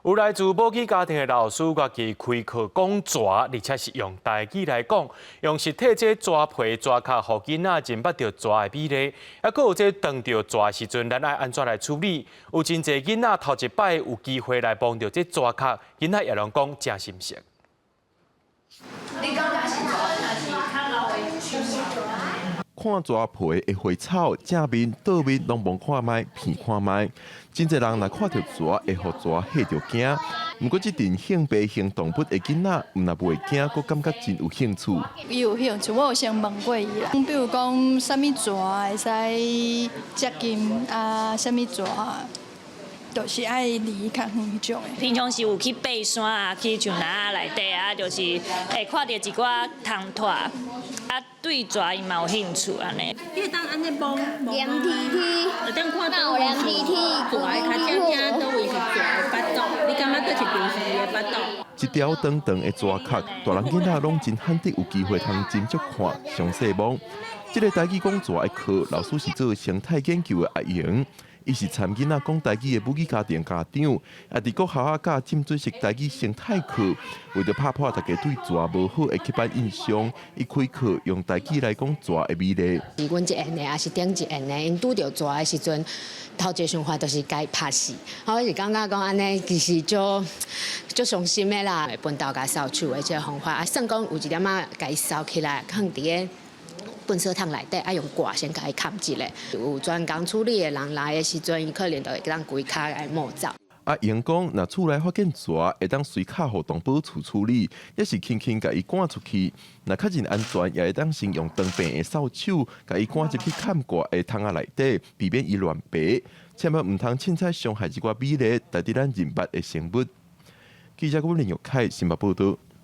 有來自母語家庭的老師，家己開課講蛇，而且是用台語來講，用實體這蛇皮蛇殼，予囡仔認捌著蛇的美麗。抑閣有這當著蛇的時陣，咱愛按怎來處理？有真濟囡仔頭一擺有機會來摸著這蛇殼，囡仔也攏講誠心適。你感覺是蛇還是較老的樹？看蛇皮的花草，正面、倒面攏摸看覓，鼻看覓。真濟人若看著蛇，會予蛇嚇著驚。毋過這陣性爬行動物的囡仔，毋但袂驚，閣感覺真有興趣。伊有興趣，我有先問過伊啦。比如講，啥物蛇會使接近啊？啥物蛇，就是愛離較遠彼種的。平常時有去爬山啊，去樹林仔內底啊，就是會看著一寡蟲蟻，啊，對蛇伊嘛有興趣按呢。你會當按呢摸黏 T T，會當看哪有黏 T T？蛇的跤聲聽佗位是蛇的腹肚，你感覺佗一張是伊的腹肚？一條長長的蛇殼，大人囡仔攏真罕得有機會通斟酌看，詳細摸。這個台語講蛇的課，老師是做生態研究的阿瑩。伊是參囡仔講台語的母語家庭家長，也佇國校仔教浸水式台語生態課，為著拍破大家對蛇無好的刻板印象，伊開課用台語來講蛇的美麗。是阮這緣的，抑是頂一緣的，𪜶拄著蛇的時陣，頭一个想法就是共伊拍死。我是感覺講按呢，其實足足傷心的啦，畚斗共掃帚的這个方法，啊，算講有一點仔共伊掃起來，囥佇个糞掃桶內底，啊用掛先共伊崁一下。有專工處理的人來的時陣，伊可能就會當規跤共伊抹走。阿瑩講，若厝內發現蛇，會當隨敲予動保處處理，抑是輕輕共伊趕出去。若確認安全，也會當先用長柄的掃帚，共伊趕入去崁掛的桶仔內底，避免伊亂爬。千萬毋通凊彩傷害這寡美麗、值得咱認捌的生物。記者郭林玉凱新北報導。